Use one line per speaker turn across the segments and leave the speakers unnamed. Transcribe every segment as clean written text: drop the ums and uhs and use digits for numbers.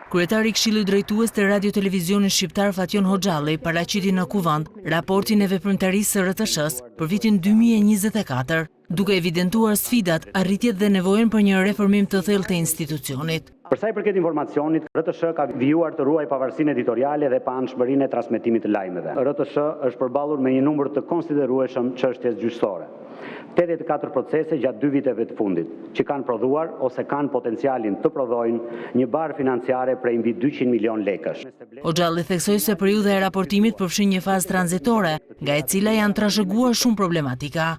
Kryetari i Këshillit Drejtues të Radio Televizionit Shqiptar Fatjon Hoxhalli paraqiti në Kuvend raportin e veprimtarisë së RTSH-së për vitin 2024, duke evidentuar sfidat, arritjet dhe nevojën për një reformim të thellë të institucionit.
Për sa i përket informacionit, RTSH ka vijuar të ruajë pavarësinë editoriale dhe paanshmërinë e transmetimit të lajmeve. RTSH është përballur me një numër të konsiderueshëm çështjesh gjyqësore. 84 procese gjatë dy viteve të fundit, që kanë prodhuar ose kanë potencialin të prodhojnë një barrë financiare prej mbi 200 milionë lekësh.
Hoxhalli theksoi se periudha e raportimit përfshin një fazë tranzitore, nga e cila janë trashëguar shumë problematika.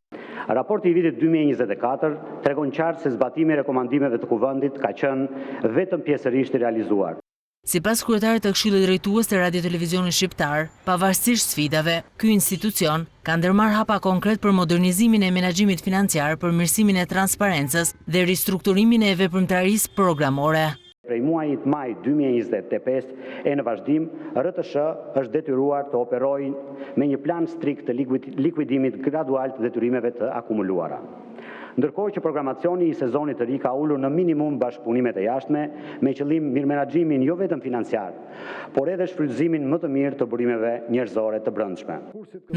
Raporti i vitit 2024 tregon qartë se zbatimi i rekomandimeve të Kuvendit ka qenë vetëm pjesërisht i realizuar.
Sipas kryetarit të Këshillit Drejtues të Radio Televizionit Shqiptar, pavarësisht sfidave, ky institucion ka ndërmarrë hapa konkret për modernizimin e menaxhimit financiar, përmirësimin e transparencës dhe ristrukturimin e veprimtarisë programore.
Prej muajit maj 2025 e në vazhdim, RTSH është detyruar të operojë me një plan strikt të likuidimit gradual të detyrimeve të akumuluara. Ndërkohë që programacioni i sezonit të ri ka ulur në minimum bashkëpunimet e jashtme, me qëllim mirëmenaxhimin jo vetëm financiar, por edhe shfrytëzimin më të mirë të burimeve njerëzore të brendshme.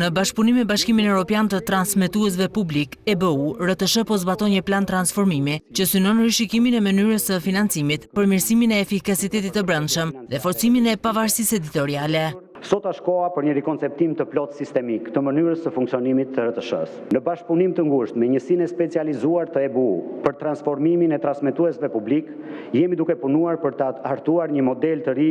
Në bashkëpunim me Bashkimin Europian të Transmetuesve Publik, EBU, RTSH po zbaton një plan transformimi që synon rishikimin e mënyrës së financimit, përmirësimin e efikasitetit të brendshëm dhe forcimin e pavarësisë editoriale.
Sot është koha për një rikonceptim të plotë sistemik të mënyrës së funksionimit të RTSH-së. Në bashkëpunim të ngushtë me njësinë e specializuar të EBU për transformimin e transmetuesve publik, jemi duke punuar për të hartuar një model të ri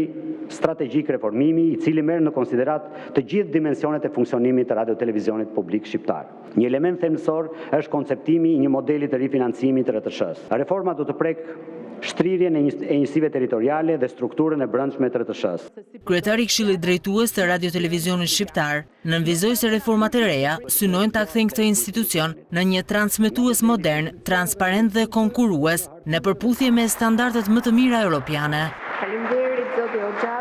strategjik reformimi, i cili merr në konsideratë të gjithë dimensionet e funksionimit të Radiotelevizionit Publik Shqiptar. Një element thelbësor është konceptimi i një modeli të ri financimi të RTSH-së. Reforma do të prekë shtrirjen e njësive territoriale dhe strukturën e brendshme të RTSH-së.
Kryetari i Këshillit Drejtues të Radio Televizionit Shqiptar nënvizoi se reformat e reja synojnë ta kthejnë këtë institucion në një transmetues modern, transparent dhe konkurrues, në përputhje me standardet më të mira europiane.
Faleminderit zoti Hoxhalli.